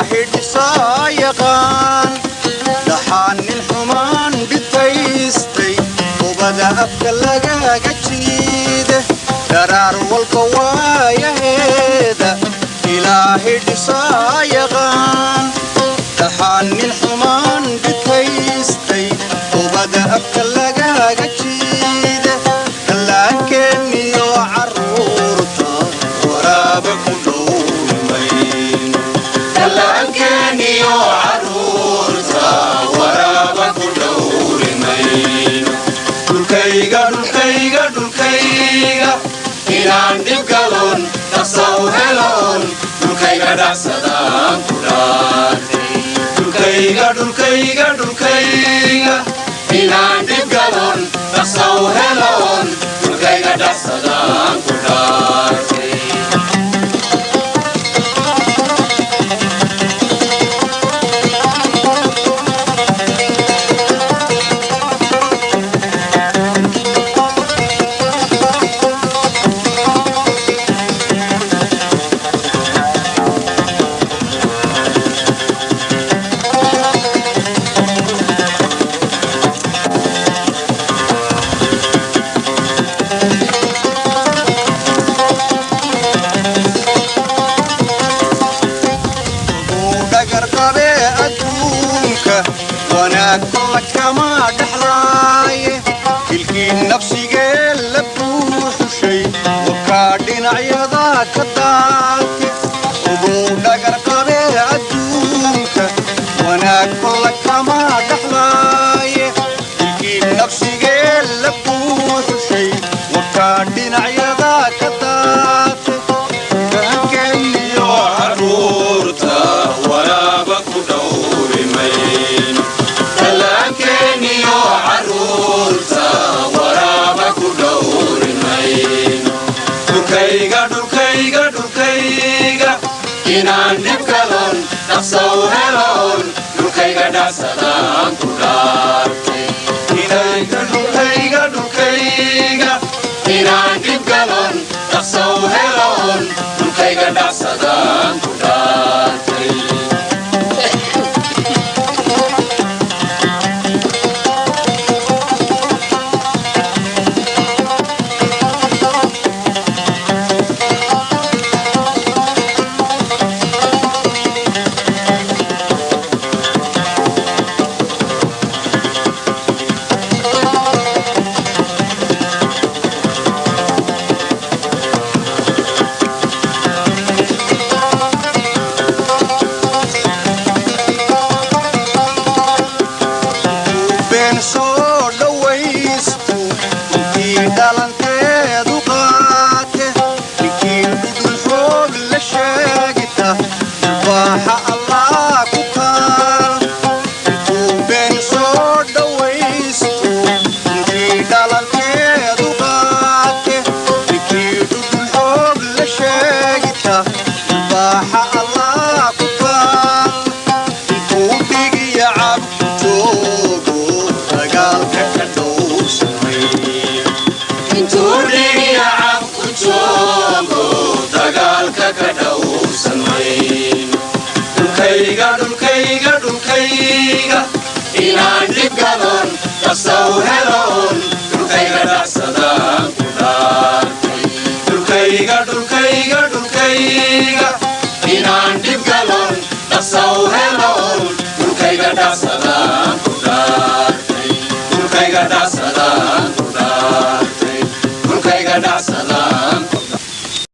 Ilaahay dhisaa yaqaan, dhaxaanin xumaan dhitaystay, ubada afka lagaga jiide, dharaar walba waayaheeda. Ilaahay dhisaa yaqaan, dhaxaanin xumaan dhitaystay, ubada afka lagaga jiide, dhallaankeeniyo carruurta waraaba ku dhowrimayn. Dhallaankeeniyo carruurta waraaba ku dhowrimayn. Dhulkayga, dhulkayga, dhulkayga, inaan dhibgalon dhaqsa u helon, dhulkayga dhacsadaan ku dhaartay. Dhulkayga, dhulkayga, dhulkayga, inaan dhibgalon dhaqsa u helon, dhulkayga dhacsadaan ku dhaartay. Uu dhagar qabee adduunka wanaag la kama dhexlaaye, dilkii nafsigee la buuxshay wakaa dhinacyada ka daate. Uguu dhagar qabee adduunka wanaag la kama dhexlaaye, dilkii nafsigee la buuxshay wakaa dhinacyada ka daate. Iyo carruurta waraaba ku dhowrimayn. Dhallaankeeniyo carruurta waraaba ku dhowrimayn. Dhulkayga, dhulkayga, dhulkayga, inaan dhibgalon dhaqsa u helon, dhulkayga dhacsadaan ku dhaartay. Dhulkayga, dhulkayga, dhulkayga, inaan dhibgalon dhaqsa u helon, dhulkayga dhacsadaan ku dhaartay. Been soo dhawaystu intii dhalanteedu qaate, ninkii dhudhun xoog la sheegita, baaxa